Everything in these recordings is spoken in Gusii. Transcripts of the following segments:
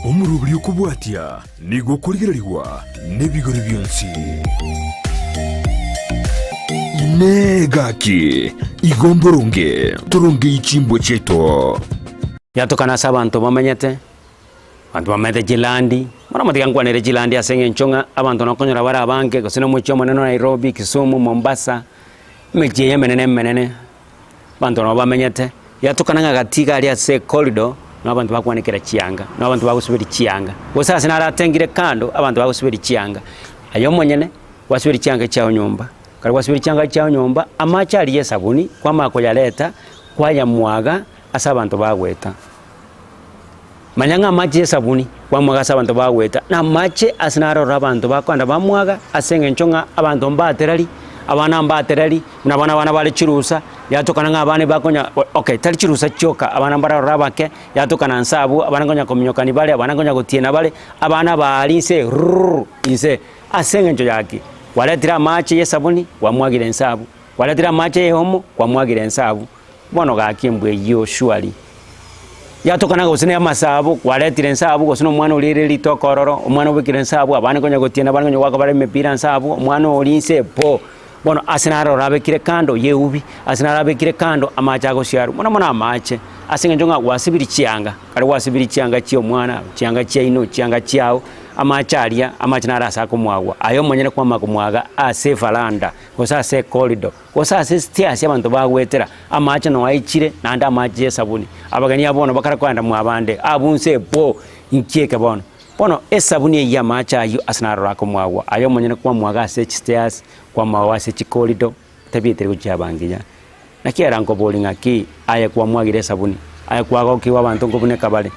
Omoroberi okobwatia nigo okorigererigwa nebigori bionsi. Inee! Gaki, igo mboronge torongei chimbwa chiaito? Yatokana ase abanto bamenyete, abanto bamenyete chilandi, bono motiga nkwanere chilandi ase eng'encho ng'a abanto nokonyora bare abange gose na omochie omonene o Nairobi, Kisumu, Mombasa, emechie eye emenene emenene. Abanto nabo bamenyete, yatokana ng'a gati iga aria ase ecorridor, nabo abanto bakwanekera chianga, nabo abanto bagosuberia chianga. Gose ase naratengire kando, abanto bagosuberia chianga. Aye omonyene, gwasuberia chianga chiago nyomba, ekero gwasuberia chianga chiago nyomba, amache aria ya esabuni, kwamanya koyareta, kwayamwaga ase abanto bagoeta. Manya ng'a amache y'esabuni kwamwaga ase abanto bagoeta, na amache ase naroro abanto bakoenda bamwaga ase eng'encho ng'a abanto mbaterari, abana mbaterari, buna bono abana bare chirusa, yatokana ng'a abana ebakonya okay tari chirusa chioka, abana mbararore abake, yatokana nse abwo, abana nkonya kominyokani bare, abana nkonya gotiena bare, abana baria inse rurr inse, ase eng'encho ya ki? Kwaretire amache y'esabuni, kwamwagire nse abwo, kwaretire amache y'eomo, kwamwagire nse abwo. Bono gaki embwa eyio surely yatokana gose na amasabo kwaretire nse abwo gose na omwana oria ere ritoke ororo, omwana obekire nse abwo abande konya gotiena abande konya goaka bare emepira nse abwo, omwana oria nse po. Bono ase naro orabekire kando ya eubi, ase naro abekire kando amache agosiarwa, mono mono amache, ase eng'encho ng'a gwasibirie chianga, ekero gwasibirie chianga chia omwana, chianga chiaino, chianga chiao, amache aria, amache naro ase akomwagwa, aye omonyene kwamanya komwaga ase efaranda, gose ase ecorridor. Gose ase esitiasi abanto bagoetera, amaache noa aichire, naende amaache y'esabuni. Abageni abwo bono bakare koenda mwabande, abwo inse po, inki eke bono? Bono esabuni eyio y'amaache ayio ase naroro akomwagwa, aye omonyene kwamwaga ase chistairs, kwamwagwa ase chicorridor, tabia etari gochia abanginya. Naki ere nkoborie ng'aki aye kwamwagire esabuni, aye kwagokigwa abanto nkobuneka bare,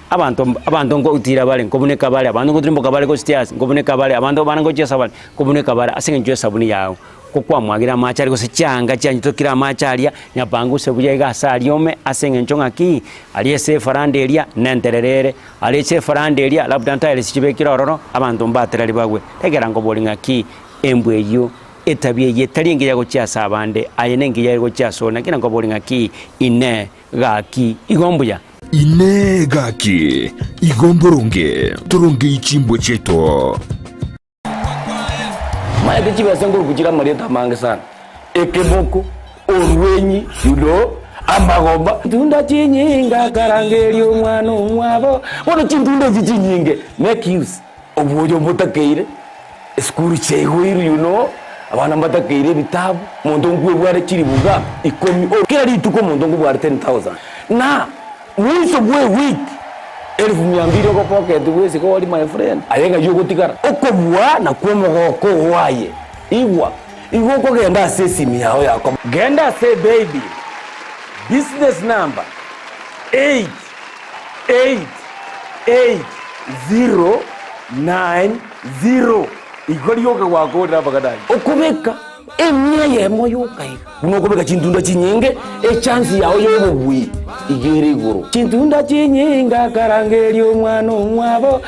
abanto abanto nkotira bare nkobuneka bare, abanto nkotirimboka bare gostairs nkobuneka bare, abanto abana ngochiesa bare nkobuneka bare ase eng'encho y'esabuni yago. Kokwamwagire amache aria gose chianga chianyitokire amache aria, nyapanguse buya iga ase aria ome, ase eng'encho ng'aki, aria ase efaranda eria nenterere ere, aria ase efaranda eria labda ntiles chibekire ororo, abanto mbatereri bagwe. Egera nkoboria ng'aki, embwa eyio, etabia eyio etari engiya gochia ase abande, aye nengiya ere gochia asore, naki nakoboria ng'aki, Inee, gaki, igo mbuya? Inee! Gaki, igo mboronge torongei chimbwa chiaito? Maete chibesa nkoruku chire amarieta amange sana, ekeboko, orwenyi, you know, amagomba. Chintunda chinyinge akarangeria omwana omwabo, bono chintunda echi chinyinge make use, obwoyo mbotakeire, esukuru chiaigoirwe you know, abana mbatakeire ebitabu, omonto nkwebware chilifu ngapi? Ikomi, kera rituko omonto nkobware 10,000 na. Mwiso bw'ewiki elifu mia mbili ogopocket bw'esiko ori my friend, aye ng'ai ogotigara? Okobua nakwo omogoko oo aye. Igwa, igo okogenda ase esimi yao ya komo. Genda ase ebaybill, business number 8888090 igo rioka gwakorire amang'ana ayio. Okobeka. Emia eyemo yoka iga. Buna okobeka chintunda chinyinge, echansi yao y'obobui iga ere igoro. Chintunda chinyinge akarangeria omwana omwabo.